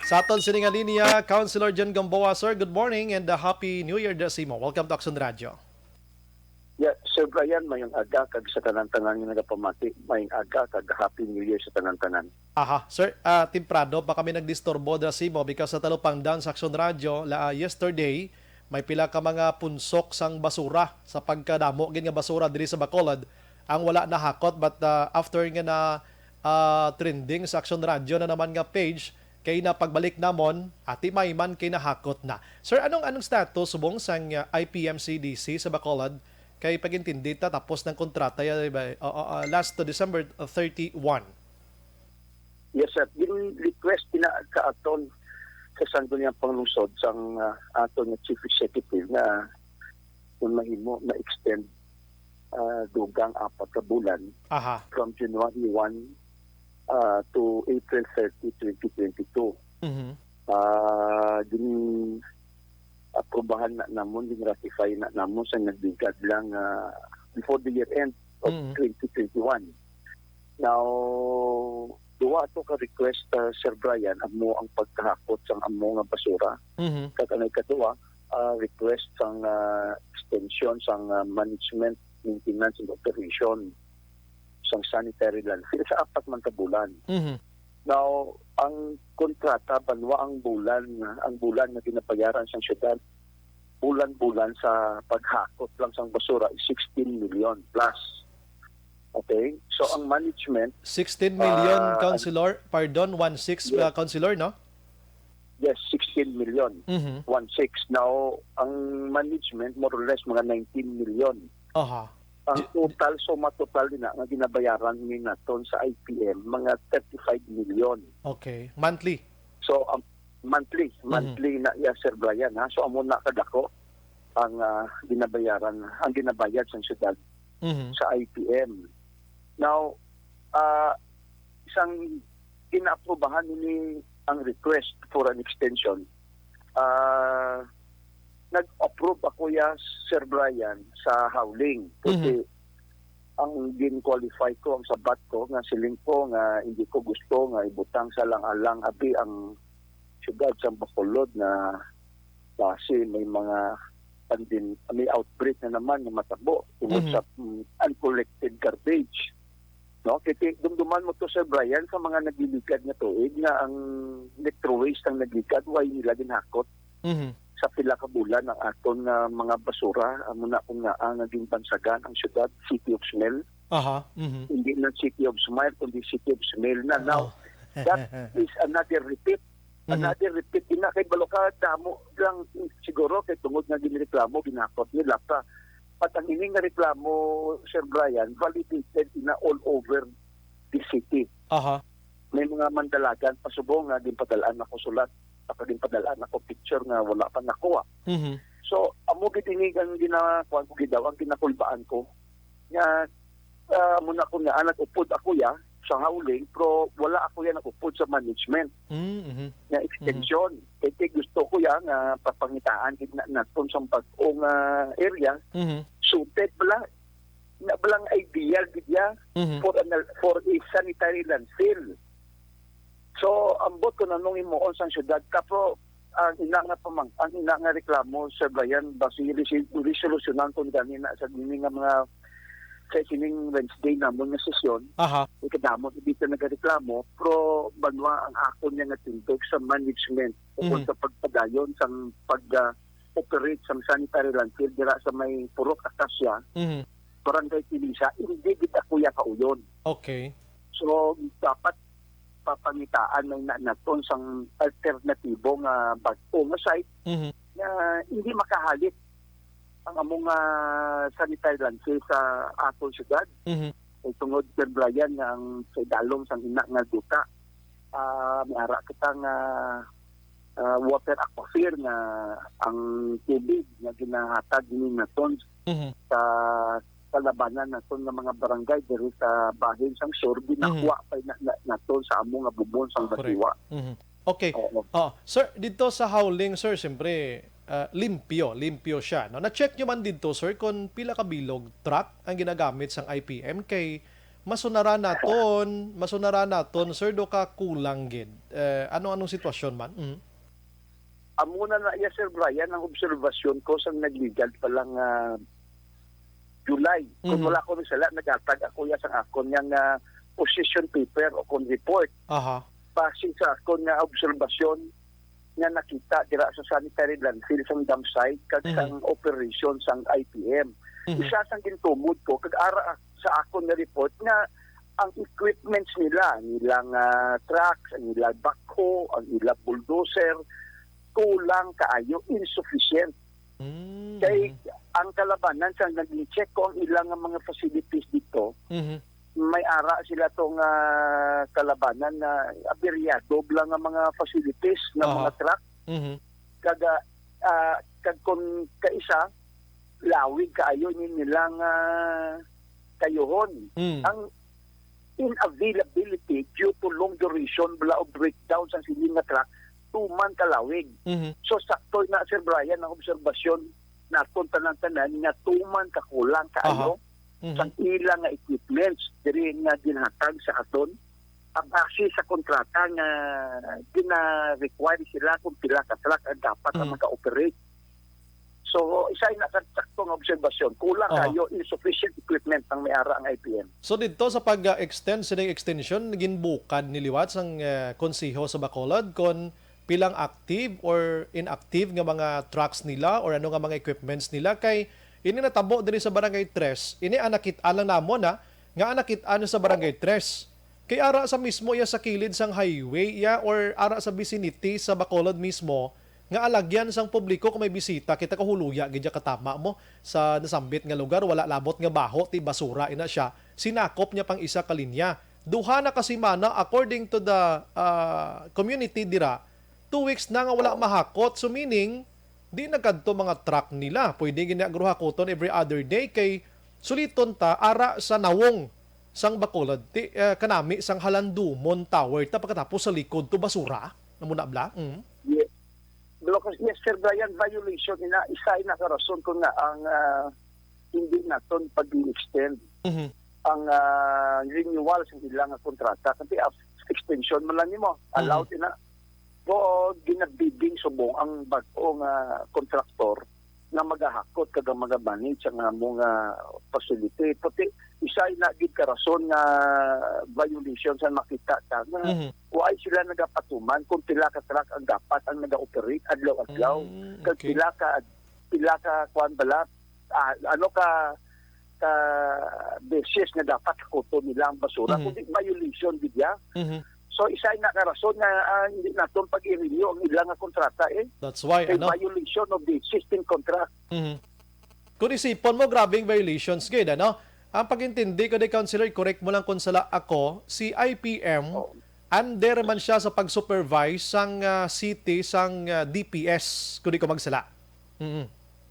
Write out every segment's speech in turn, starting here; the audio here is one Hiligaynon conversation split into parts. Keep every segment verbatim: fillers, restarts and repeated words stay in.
Sa aton sini nga linya, Councilor John Gamboa, sir, good morning and, uh, Happy New Year, da Simo. Welcome to Action Radio. Yeah, Sir Brian, mayong aga kag sa tanan-tanan nga nagapamati, mayong aga kag Happy New Year sa tanan-tanan. Aha, sir, ah, temprano pa kami nagdisturbo, da Simo, because sa talupangdan sa Action Radio, la, ah, yesterday, may pila ka mga punsok sang basura, sa pagkadamo gid nga basura diri sa Bacolod, ang wala nahakot, but, ah, after nga na, ah, trending sa Action Radio na naman nga page, kay na pagbalik namon, ati may man kay nahakot na. Sir, anong, anong status subong sang, ah, I P M C D C sa Bacolod? Kay pag-intindi ta, tapos ng kontrata ya, di ba? Oo, ah, last to December thirty-one. Yes, sir. Gin-request ina kaaton sa Sangguniang Panglungsod sang, ah, aton nga Chief Executive nga kung mahimo, ma-extend, ah, dugang apat ka bulan Aha. from January one, ah, to April thirty, twenty twenty-two. Mhm. Ah, gin-aprobahan na namon, gin-ratify na namon sa nagligad lang, ah, before the year end of Mm. twenty twenty-one. Now, duwa to ka request, ah, Sir Brian, amo ang pagkahakot sang amo nga basura. Mhm. Kag ang ikaduha, ah, request sang, ah, extension sang, ah, management, maintenance, and operation sang sanitary landfill sa apat man ka bulan. Mhm. Now, ang kontrata, banwa ang bulan, ang bulan nga ginabayaran sang syudad, bulan-bulan sa paghakot lang sang basura is sixteen million plus. Okay? So, ang management, Sixteen million, ah, Councilor. Pardon, one six, Yes. uh, Councilor, no? Yes, sixteen million. Mhm. One six. Now, ang management, more or less, mga nineteen million. Aha. Ang Di- total, suma total din na, nga ginabayaran ni naton sa I P M, mga thirty-five million. Okay. Monthly? So, um, monthly. Mhm. Monthly na, yes, Sir Brian, ha? So, amo na kadako ang, ah, ginabayaran, ang ginabayad sa syudad Mhm. sa I P M. Now, ah, isang inaaprubahan ini ang request for an extension. Ah, nag-approve ako ya, Sir Brian, sa howling. Kasi Mhm. ang gin-qualify ko, ang sabat ko, nga siling ko nga hindi ko gusto nga ibutang sa lang-alang abi ang syudad sa Bacolod nga basi may mga pandem-, may outbreak na naman nga matabo tungod Mhm. sa, mm, uncollected garbage. No? Kay ti-, dumduman mo to, Sir Brian, sa mga nagliligad nga tuig nga ang metro waste ang nagligad, way nila ginhakot Mhm. sa pila ka bulan ang aton nga mga basura. Amo na kung nga ang naging bansagan ang syudad, City of Smell. Aha. Mhm. Hindi na City of Smile, kundi City of Smell na. Now, Oh. that is another repeat. Mhm. Another repeat. Ina kay balo ka, damo lang siguro kay tungod nga ginreklamo, ginhakot nila pa. But ang ini nga reklamo, Sir Brian, validated ina all over the city. Aha. May mga mandalagan pa subong nga ginpadal-an ako sulat, saka ginpadal-an ako picture nga wala pa nakuha. Mhm. So, amo gid ini ang ginakuan ko, gidaw ang ginakulbaan ko. Nga, ah, amo na ko nga, ah, nag-upod ako ya sa howling, pero wala ako ya nag-upod sa management Mm, mhm. nga extension. Kay, kay gusto ko ya nga papangitaan gid na naton sa bag-o nga area, Mhm. suited bala, na balang ideal gid ya Mhm. for an, for a sanitary landfill. So, ambot ko nanong himuon sang syudad, kapro ang ina nga pamang-, ang ina nga reklamo, Sir Brian, basi resi-, resolusyonan kon gani na sa gini nga mga, sa sining Wednesday namon nga sesyon. Aha. Ikadamo sa dito nagareklamo, pero banwa ang akon niya nga tindog sa management Mhm. ukon sa pagpadayon sang pag, ah, operate sang sanitary landfill dira sa may Purok Acacia, Mhm. Barangay Tilisa, hindi gid ako ya kauyon. Okay. So, dapat papangitaan na na naton sang alternatibo nga bag-o nga site Mhm. nga hindi makahalit ang among, ah, sanitary landfill sa aton syudad. Mhm. Kay tungod, Sir Brian, nga ang sa idalom sang ina nga duta, ah, may ara kita nga, ah, water aquifer nga ang tubig nga ginahatag ni naton Mhm. sa kalabanan naton nga mga barangay diri sa bahin sang sur, ginakuha Mhm. pa na, na, naton sa amo nga bubon sang Correct. Batiwa. Mhm. Okay. Oo. Ah, sir, dito sa howling, sir, siyempre, ah, limpyo, limpyo siya, no? Na-check nyo man dito, sir, kung pila ka bilog truck ang ginagamit sang I P M? Kay Masunaran naton, masunaran naton, sir, do ka kulang gid. Eh, ano, anong sitwasyon man? Mhm. Amo na na iya, Sir Brian, ang obserbasyon ko sang nagligad pa lang, ah, July. Kung Mhm. wala ko nasala, nagatag ako iya sang akon nga, ah, position paper o kon report. Aha. Base sa akon nga obserbasyon nga nakita dira sa sanitary landfill sang dump site kag Mhm. sang operation sang I P M. Mhm. Isa sang gintumod ko kag ara sa akon nga report nga ang equipments nila, ang ilang, ah, trucks, ang ilang backhoe, ang ilang bulldozer, kulang kaayo, insufficient. Mm, Kay mhm. ang kalabanan sa naging check ko ang ilang nga mga facilities dito, Mhm. may ara sila tong, ah, kalabanan na aberyado lang nga mga facilities nga Aha. mga truck. Mhm. Kag, ah, ah, kag kon kaisa, lawig kaayo ni nilang, ah, kayuhon. Mm. Ang inavailability due to long duration bala o breakdown sang siling nga truck, tuman ka lawig. Mhm. So, sakto na, Sir Brian, ang obserbasyon naton tanan-tanan nga tuman ka kulang kaayo Aha. Mhm. sang ila nga equipments diri nga ginhatag sa aton, ah, base sa kontrata nga gina-require sila kung pila ka truck ang dapat ang Mhm. maka-operate. So, isa ina ka sakto nga obserbasyon. Kulang Aha. kayo, insufficient equipment ang may ara ang I P M. So, dito sa pag-extend sining extension, ginbukad ni liwat sang, eh, Konseho sa Bacolod kon pilang active or inactive nga mga trucks nila or ano nga mga equipments nila, kay ini natabo diri sa Barangay Tres. Ini ang nakit-an lang namon, ha, nga ang nakit-an sa Barangay Tres. Kay ara sa mismo iya sa kilid sang highway iya or ara sa vicinity sa Bacolod mismo, nga alagyan sang publiko kung may bisita kita, kahuluya gid ya katama mo sa nasambit nga lugar, wala labot nga baho, ti basura ina siya, sinakop niya pang isa ka linya. Duha na ka semana, according to the, ah, community dira, two weeks na nga wala mahakot. So, meaning, di na kadto mga truck nila. Pwede gid na guro hakoton every other day kay suliton ta ara sa nawong sang Bacolod, ti, eh, kanami sang Halandumon Tower ta pagkatapos sa likod to basura. Amo na bala? Mm. Yes. Yes, Sir Brian, violation ina, isa ina ka rason kung nga ang, ah, hindi naton pag-extend Mhm. ang, ah, renewal sa ilang nga kontrata. Kasi, ah, extension man lang nimo, Mhm. allowed ina. Kung ginabidding subong ang bag-o nga kontraktor nga magahakot kag ang magamanage ang amo nga facility. Pati isa na gid ka rason nga violation sa makita ta nga Mhm. why sila nagapatuman kung pila ka truck ang dapat ang naga-operate adlaw-adlaw. Mm, Kag okay. pila ka, pila ka, kuwan bala, ah, ano ka, ka beses nga dapat hakuton nila ang basura, Mhm. kundi violation gid ya. Mhm. So, isa na ka rason nga, ah, hindi naton pag-i-renew ang ilang nga kontrata, eh. That's why, Kay ano? violation of the existing contract. Mhm. Kung isipon mo, grabing violations gid, ano? Ang pag-intindi ko, di, Councilor, correct mo lang kung sala ako, si I P M, Oh. under man siya sa pag-supervise sang, ah, city, sang, ah, D P S, kung di ko magsala. Mhm.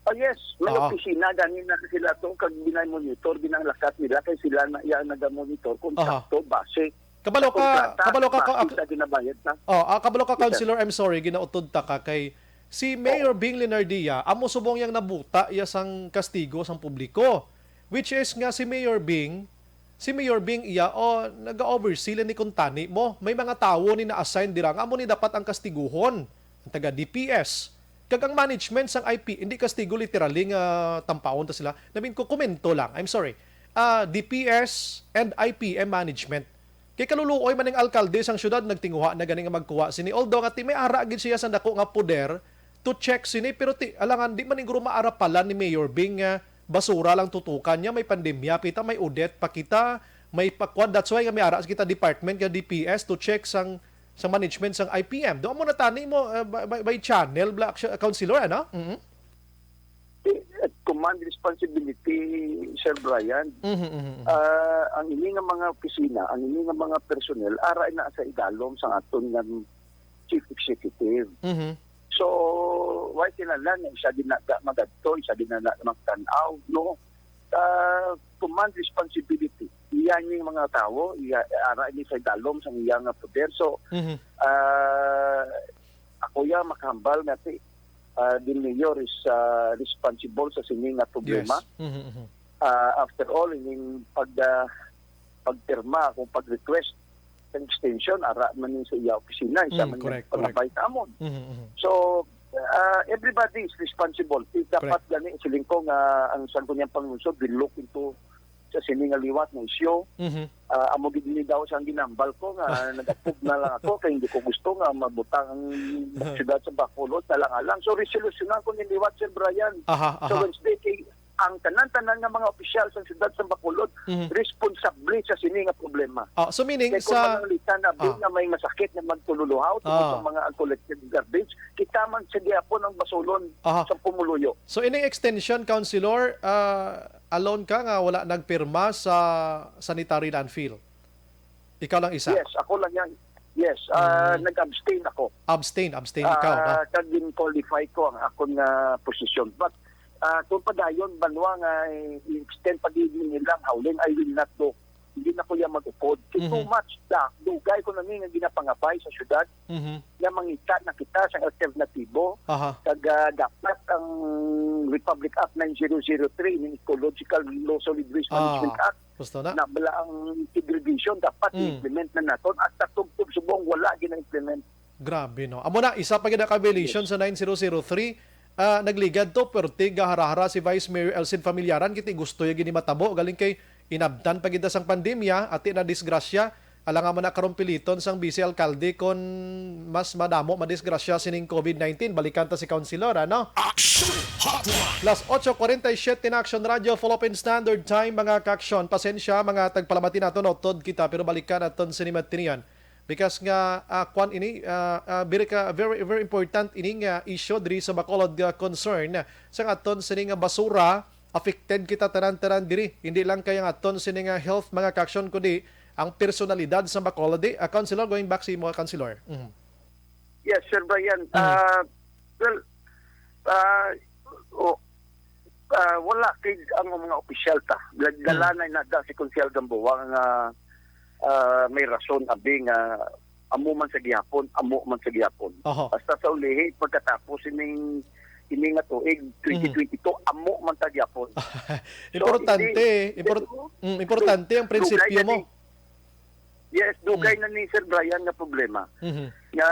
Oh, yes. May Oo. opisina gani na sila to, kag ginamonitor, ginalakat nila, kay sila na, yan nagamonitor kung Aha. sakto, base Kabalo sa ka, kontrata, kabalo ka, ka, base sa ginabayad na. Oh, ah, kabalo ka, Yes, sir. Councilor, I'm sorry, ginautod ta ka kay si Mayor Oo. Bing Leonardia, amo subong yang nabuta iya sang kastigo sang publiko, which is nga si Mayor Bing, si Mayor Bing iya, oh, naga-oversee lang ni kuntani mo. May mga tawo ni na-assign dira nga amo ni dapat ang kastiguhon, ang taga D P S. Kag ang management sang I P, hindi kastigo literally nga tampaon ta sila. I mean, ko komento lang. I'm sorry. Ah, D P S and I P M management. Kay kaluluoy man ning alkalde sang syudad nagtinguha na gani nga magkuha sini. Although nga ti may ara gid siya sa dako nga poder to check sini, pero ti alangan di man guro maarapalan ni Mayor Bing nga basura lang tutukan niya, may pandemya kita, may audit pa kita, may pakwan. That's why nga may ara kita department nga D P S to check sang, sang management sang I P M. Do mo na tani mo, uh, by, by, by channel, bla, actu-, councilor, ano? Mhm. Eh, command responsibility, Sir Brian. Mhm, mhm, mhm. Ah, ang ini nga mga opisina, ang ini nga mga personnel, ara na sa idalom sa aton nga chief executive. Mhm. So, why kinahanglan nga isa din na magadto, isa din na magtan-aw, no? Ah, command responsibility. Iya ni mga tawo, iya, ara ni sa idalom sa iya nga poder. So, Mhm. ah, ako ya makahambal nga si, ah, the mayor is, ah, responsible sa sini nga problema. Yes. Mhm, mhm. Ah, after all, ining pag, ah, pagpirma, akong pag-request sa extension, ara man ni sa iya opisina, isa Mm, man correct, correct. pangabay sa amon. Mhm, mhm. So, ah, everybody is responsible. Di dapat Correct. gani, siling ko nga ang Sangguniang Panglungsod will look into sa sini nga liwat nga isyu. Mhm. Ah, amo gid ni daw sang ginambal ko nga nag-apog na lang ako kay hindi ko gusto nga mabutang ang siyudad sa Bacolod na lang alang. So, resolusyonan ko ni liwat, Sir Brian. Aha, Sa aha. Wednesday, kay ang tanan-tanan nga mga opisyal sa siyudad sa Bacolod Mhm. responsable sa sini nga problema. Ah, so meaning Kay kung sa mananglitan na Ah. nga may masakit nga magtululuhaw tungod Ah. sa mga uncollected garbage, kita man sa gihapon ang basulon Aha. sa pumuluyo. So ining extension, Councilor, ah, alone ka nga wala nagpirma sa sanitary landfill? Ikaw lang isa? Yes, ako lang yan. Yes, ah, Mm. nag-abstain ako. Abstain, abstain ikaw, no? Ah, kag gin-qualify ko ang akon nga posisyon. But, ah, kung padayon, banwa nga i-extend pa gid nilang howling, I will not do. Hindi na ko yan mag-upod. Kay too Mhm. much da. Dugay ko na ni nga ginapangabay sa syudad Mhm. nga mangita na kita sa alternatibo. Aha. Kag, ah, dapat ang Republic Act nine zero zero three, ning Ecological Low Solid Waste Ah, Management Act, gusto na. na bala ang segregation dapat Mm. i-implement na naton. Hasta tubtob subong wala gina-implement. Grabe, no? Amo na, isa pa gid ka violation Yes. sa nine zero zero three. Ah, nagligad to, perti gahara-hara si Vice Mayor Elcid Familiaran, kiti gusto ya gini matabo, galing kay inabtan pa gid ta sang pandemya, ati na disgrasya, alang amo na karon piliton sang Vice Alkalde kon mas madamo madisgrasya sining covid nineteen. Balikan ta si Councilor, ano? Action Hotline. Las ocho cuarenta y siete na Action Radio, Philippine Standard Time, mga ka-action. Pasensya, mga tagpalamati naton, utod kita, pero balikan naton sini matinian. Because nga, ah, kwan ini, ah, ah, very ka, very, very important ini nga issue diri sa Bacolod nga concern sa aton sini nga basura. Affected kita tanan-tanan diri. Hindi lang kay ang aton sini nga health, mga ka-action, kundi ang personalidad sa Bacolod. Ah, Councilor, going back sa imo, Councilor. Mhm. Yes, Sir Brian. Mhm. Ah, well, ah, o, ah, wala kay ang mga opisyal ta. Nagdala Hmm. na nada si Konsehal Gamboa nga, ah, may rason, abi, nga amo man sa gihapon, amo man sa gihapon. Oho. Hasta sa ulihi, pagkatapos ining, ini nga tuig, Mhm. twenty twenty-two, amo man ta gihapon. So, Importante, hindi, import-, hindi, mm, importante ang dugay prinsipyo na mo. ni, yes, dugay Mm. na ni Sir Brian nga problema. Mhm. Nga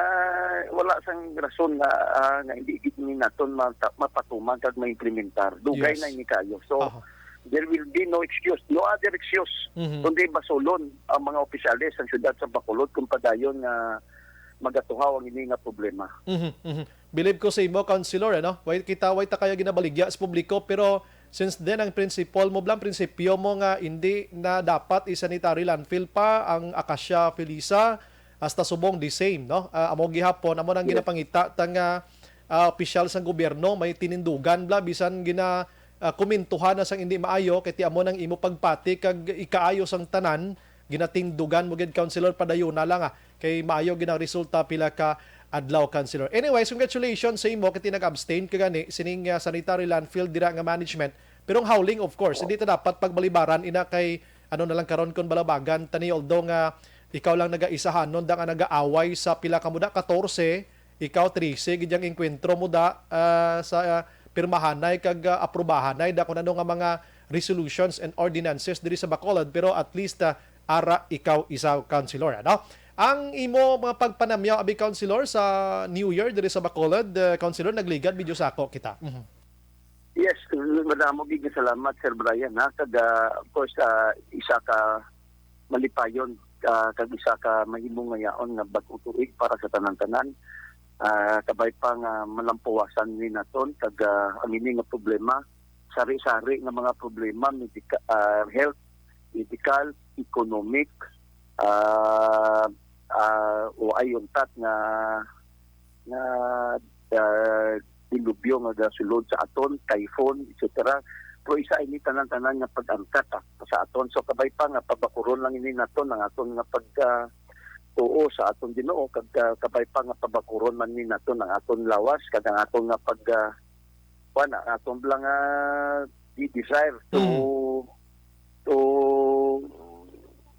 wala sang rason nga, ah, nga hindi gid ni naton mata-, mapatuman kag maimplementar. Dugay Yes. na ini kayo. So, Aha. there will be no excuse, no other excuse, Mhm. kundi basulon ang mga opisyales sa siyudad sa Bacolod kung padayon nga magatuhaw ang ini nga problema. Mhm, mhm. Believe ko sa imo, Councilor, ano? Way kita, way ta kaya ginabaligya sa publiko, pero since then, ang prinsipal mo, blang prinsipyo mo nga hindi na dapat i-sanitary landfill pa ang Acacia felisa, hasta subong the same, no? Ah, amo gihapon, amo nang Yes. ginapangita ta nga, ah, opisyal sang gobyerno, may tinindugan bla, bisan gina, ah, kumintuhan na sang hindi maayo, kay ti amo nang imo pagpati kag ikaayo sang tanan, ginatindugan mo gid, Councilor, padayuna lang, ah, kay maayo gid ang resulta pila ka adlaw, Councilor. Anyways, congratulations sa imo kay ti nag-abstain ka gani sining, ah, sanitary landfill dira nga management. Pero ang howling, of course, hindi ta dapat pagbalibaran ina kay ano na lang karon kon balabagan tani, although nga ikaw lang nagaisahanon da nga nagaaway sa pila ka muda, katorse, ikaw, trese gid ang engkwentro mo da, ah, sa, ah, pirmahanay kag, ah, aprubahanay da kung ano nga mga resolutions and ordinances diri sa Bacolod, pero at least, ah, ara ikaw isa, Councilor, ano? Ang imo mga pagpanamyaw, abi, Councilor, sa New Year diri sa Bacolod, ah, Councilor, nagligad medyo sako kita. Mhm. Yes, madamo gid nga salamat, Sir Brian, ha. Kag, ah, of course, ah, isa ka malipayon, ah, kag isa ka mahimong nga yaon nga bag-ong tuig para sa tanan-tanan. Ah, kabay pa nga malampuwasan ni naton kag, ah, ang ini nga problema, sari-sari nga mga problema, medika-, ah, health, medical, economic, ah, ah, o ay untat nga, nga, ah, dilubyo nga gasulod sa aton, typhoon, et cetera. Pero isa ini tanan-tanan nga pag-angkat, ah, sa aton. So, kabay pa nga pabakuron lang ini naton ang aton nga pag, ah, tuo sa aton Ginoo, kag, ah, kabay pa nga pabakuron man ni naton ang aton lawas, kag ang aton nga pag, ah, kuwan, ang aton lang, ah, di-, desire to, Mm. to,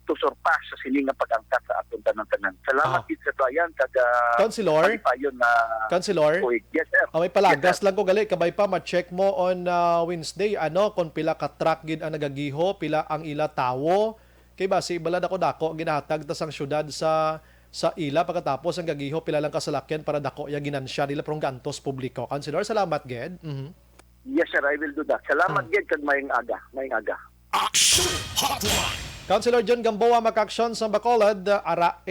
to surpass sa sini nga pag-angkat sa aton tanan-tanan. Salamat Ah. gid sa Brian, kag, ah, Councilor? Malipayon na Councilor? tuig. Yes, sir. Ah, may palagas Yes, sir. lang ko gali, kabay pa, ma-check mo on, ah, Wednesday, ano, kung pila ka truck gid ang nagagiho, pila ang ila tawo, Kay basi, bala dako-dako ang ginahatag ta sang syudad sa, sa ila, pagkatapos ang gagiho, pila lang ka salakyan para dako ya ginansya nila, pero ang gaantos publiko. Councilor, salamat gid. Mhm. Yes, sir. I will do that. Salamat Hmm. gid kag maayong aga. Maayong aga. Action Hotline. Councilor Jun Gamboa, Maka-Aksyon sa Bacolod, ara